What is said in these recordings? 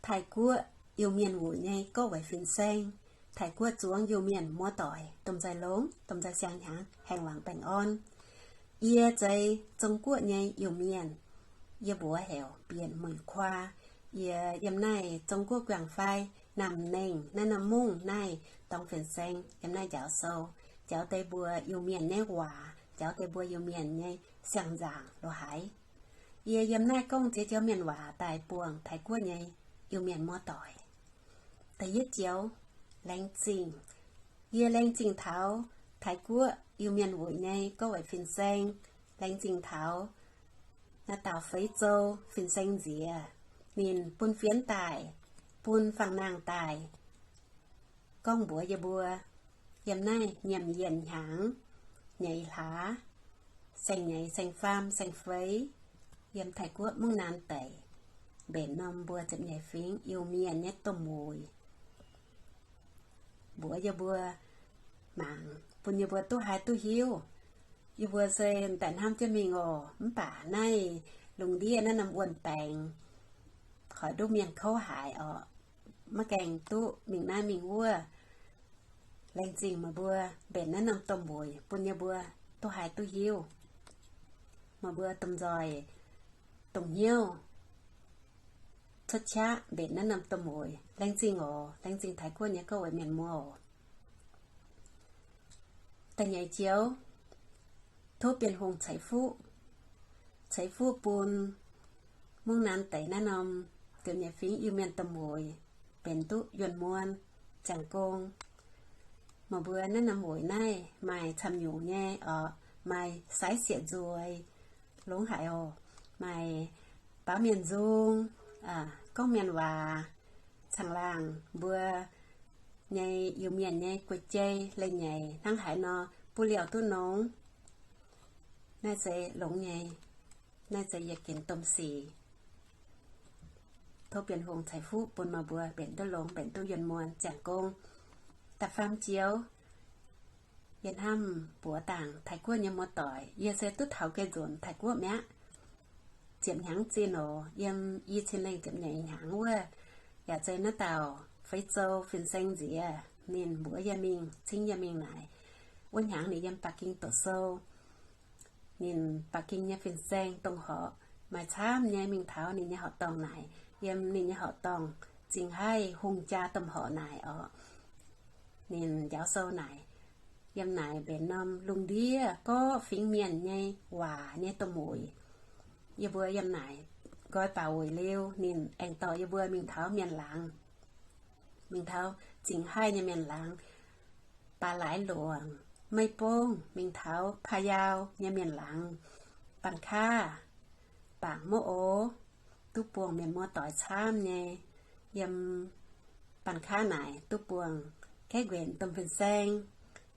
Taiv-Guoqv Iu-Mienh wuic nyei gorqv-weic fin-saeng. Taiv-Guoqv zuangx Iu-Mienh muoz-doic domh nzoih longx, domh nzoih siang-hnyangx, haengh wangc baengh orn. Yie zeiz Zong-Guoqv nyei Iu-Mienh. Yie mbuox heuc Bienh Muic Kuaa. Yie yiem naaiv Zong-Guoqv guangc fai Naamh Nengh naaiv norm mungv naaiv dorngx fin-saeng yiem naaiv njaaux sou, jaux deix mbuo Iu-Mienh nyei waac, jaux deix mbuo Iu-Mienh nyei siang-nzaangc lo haaix. Yie yiem naaiv gorngv ziex joux Mienh waac daaih buangh Taiv-Guoqv nyei Iu-Mienh muoz-doic. Da'yietv joux, laengz zingh. Yie laengz zingh taux Taiv-Guoqv Iu-Mienh wuic nyei gorqv-weic fin-saeng, laengz zingh taux naaiv dauh Feix Zou fin-saeng nziex, ninh bun fienx daaih, bun fangx-nangh daaih gorngv mbuox yie mbuo, yiem naaiv nyiemc yienh hnyangx, nyeiz hlaax, saeng-nyeiz, saeng-faam, saeng-feix, yiem Taiv-Guoqv Mungv Naanc deic, mbenc norm mbuo ziepc nyeic fingx Iu-Mienh nyei domh wuic, mbuox yie mbuo mangc, bun yie mbuo duqv haih duqv hiuv. Yie mbuo se daaih hnamv jienv mingh oc, mv baac naaiv lungh ndiev naaiv norm wuon-baengx hoic duqv mienh kouv haic orqc, maiv gaengh duqv mingh naaiv mingh wuov. Laengz zingh meih mbuo mbenc naaiv norm domh wuic bun yie mbuo duqv haih duqv hiuv. Meih mbuo domh nzoih dongh hnyouv cuotv qaqv mbenc naaiv norm domh wuic. Laengz zingh oc. Laengz zingh Taiv-Guoqv nyei gorqv-weic mienh muoz oc. Da'nyeic joux, tov Bienh Hungh ceix fuqv, ceix fuqv bun Mungv Naanc deic naaiv norm ziepc nyeic fingx Iu-Mienh domh wuic benx duqv yunh muonh ziangh gong. Meih mbuo naaiv norm wuic naaiv maaih camv nyungc nyei orqc, maaih sai sieqv nzueic longx haic oc, maaih baaux mienh nzung, gorngv mienh waac, caangh laangh mbuo nyei Iu-Mienh nyei guei-jei leiz-nyeic hnangv haaix nor buv liouh duqv nongx. Naaiv se longx nyei. Naaiv se yie ginx domh sic. Tov Bienh Hungh ceix fuqv bun meih mbuo mbenc duqv longx, mbenc duqv yunh muonh ziangh gong. Da'faam joux, yie hnamv buoz dangc Taiv-Guoqv nyei muoz-doic, yie se duqv taux geh nzunc Taiv-Guoqv mi'aqv. Ziepc hnyangx zinh oc, yiem i cin lengh ziepc nyeic hnyangx wuov, yaac zeiz naaiv dauh Feix Zou fin-saeng nziex ninh mbuox yie mingh, cingv yie mingh naaic. Wuov hnyangx ninh yiem Baac Ging doqc sou. Ninh Baac Ging nyei fin-saeng dongh horqc maaih camv nyei mingh taux ninh nyei horqc dorngh naaic. Yiem ninh nyei horqc dorngh Zingh Haih Hungh jaa domh horqc naaic orqc, ninh njaaux sou naaic, yiem naaic mbenc norm lungh ndiev gorqv fingx mienh nyei waac nyei domh wuic. Yie mbuo yiem naaic nqoi baac wuic liuz, ninh aengx dorh yie mbuo mingh taux mienh laangz, mingh taux Zingh Haih nyei mienh laangz, Baac Laaix Luongc, Meiv Bongv, mingh taux Paa Yaau nyei mienh laangz, Banh Kaav, Bangc Mouv Ox, duqv buangh mienh muoz-doic camv nyei. Yiem Banh Kaav naaic duqv buangh Kaeqv Nquenc domh fin-saeng.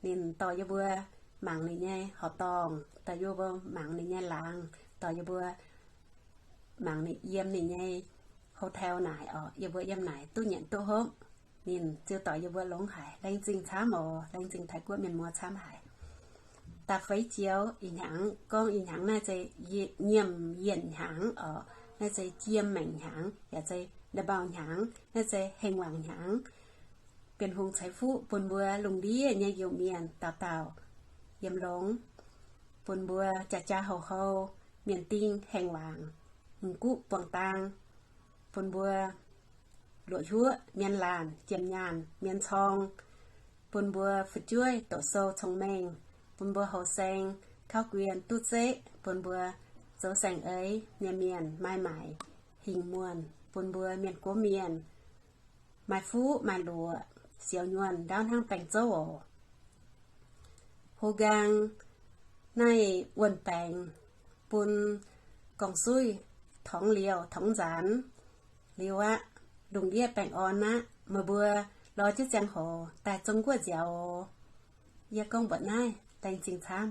Ninh dorh yie mbuo mangc ninh nyei horqc dorngh, dorh yie mbuo mangc ninh nyei laangz, dorh yie mbuo mangc ninh, yiem ninh nyei hotel naaic orqc, yie mbuo yiem naaic duqv nyanc duqv hopv. Ninh ziouc dorh yie mbuo longx haic. Laengz zingh camv oc. Laengz zingh Taiv-Guoqv mienh muoz camv haic. Da'feix joux, ih hnyangx gorngv ih hnyangx naaiv se nyiemc yienh hnyangx orqc, naaiv se jiem maengc hnyangx yaac se nda'maauh hnyangx, naaiv se hengh wangc hnyangx. Bienh Hungh ceix fuqv bun mbuo lungh ndiev nyei Iu-Mienh dauh dauh yiem longx, bun mbuo jaa jaa houc hou, mienh ding hengh wangc, m'guqv buangh dang, bun mbuo luoqc huoqv mienh laanh, jiem nyaanh mienh corng, bun mbuo fu'jueiv doqc sou cong-mengh, bun mbuo houx saeng kauv guen duqv zeqv, bun mbuo zoux saeng-eix nyei mienh maaih maaic hingh muonh, bun mbuo mienh gox mienh maaih fuqv maaih luoqc, sioux nyuonh ndaauv hnangv baengh zouv oc. Hougaang naaiv wuon-baengx bun gorngv-suiv torngv liouh torngv nzaanx liuz aqv. Lungh ndiev baengh orn aqv. Meih mbuo lorz jienv ziangh hoc daaih Zong-Guoqv nziaaux oc. Yie gorngv mbuox naaiv, laengz zingh camv.